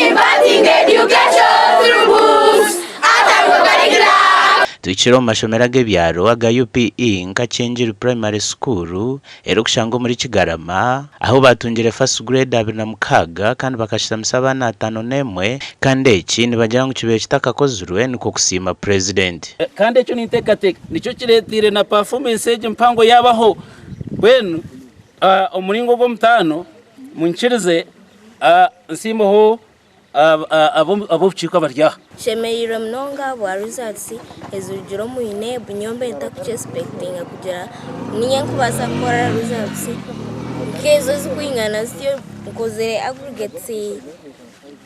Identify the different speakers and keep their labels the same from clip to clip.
Speaker 1: Imparting education through books Akarugo Curriculum.
Speaker 2: Tuhikire omu mashomero ag'ebyaro aga UPE nka Kyengiru Primary School erikushangwa omuri Kigarama ahu baatungire First Grade 26 kandi bakashitamisa abaana 51 kandi eki nibagira ngu kibaire kitakakozirwe nikwo kusiima Purezidenti.
Speaker 3: Kandi ekyo ninteekateeka nikyo kireeteire na pafoomensi egi mpango yaabaho. Mbwenu omuringo ogw'omutaano munyikirize nsiimeho ab'obukiiko abari aha.
Speaker 4: Nshemereirwe munonga ahabwa results ezirugire omu UNEB nyowe mbaire ntakukyesipekitinga kugira ngu niinye nkubaasa kukora results nk'ezo ezirikwingana zityo nkozire aggregates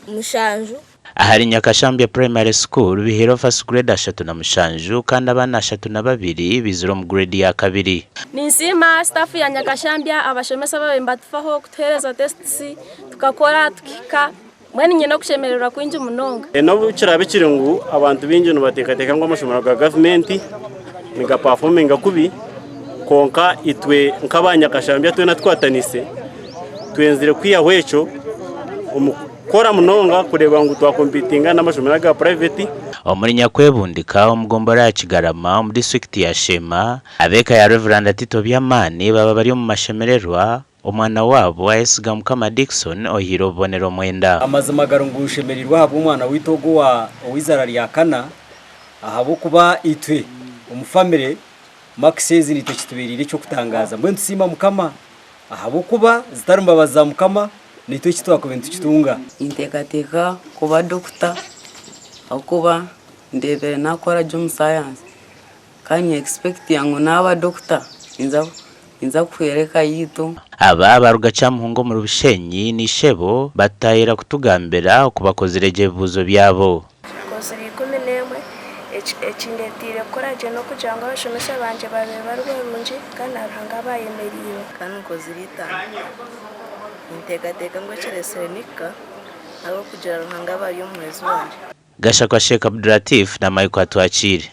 Speaker 4: 7.
Speaker 2: Ahari Nyakashambya Primary School bihaireho First Grade 37 kandi abaana 32 baizire omu Grade ya kabiri.
Speaker 5: Ninsiima staff ya Nyakashambya, abashomesa ababaire nibatufaho kutuheereza tests tukakora tukahika, mbwenu nyine okushemererwa kwingi munonga.
Speaker 6: N'obu kiraabe kiri ngu abantu baingi nibateekateeka ngu amashomero ga gavumenti nigapafominga kubi, kwonka itwe nk'abanyakashambya twena tukwatanise twenzire kwihaho ekyo omu kukora munonga kureeba ngu twakompitinga n'amashomero aga purayiveti.
Speaker 2: Omuri Nyakwebundika omu gombolola ya Kigarama omu disiturikiti ya Sheema, ab'eka ya Rev. Tito Byamaani baaba bari omu mashemererwa, omwana waabo Ayesiga Mukama Dickson ohaire obubonero mwenda.
Speaker 7: Amazima gari ngu nshemereirwe ahabw'omwana waitu ogu ow'eizaara rya kana ahabw'okuba itwe omu famire marks ezi naitwe kitubeereire eky'okutangaaza. Mbwenu tusiima Mukama ahabw'okuba zitari mbabazi za Mukama naitwe eki twakubaire nitukitunga.
Speaker 8: Ninteekateeka kuba dokita ahabw'okuba ndeebire naakora gye omu sayansi kandi ninyekispekitinga ngu naaba dokita ninza kuhwera eka yaitu.
Speaker 2: Aba baruga Kyamuhunga omuri Bushenyi na Ishebo batahira kutugambira oku bakozire gye ebibuuzo byabo.
Speaker 9: Nkozire 11, Ekindetiire kukora gye n'okugira ngu abashomesa bangye baabaire bari barungi kandi na Ruhanga aba ayemereirwe.
Speaker 10: Kandi nkozire itaano. Ninteekateeka ngu ekireetsire Nikka n'ahabw'okugira Ruhanga aba ari omuhwezi wangye.
Speaker 2: Gashakwa Sheikh Abdulatif na Michael Atwakiire.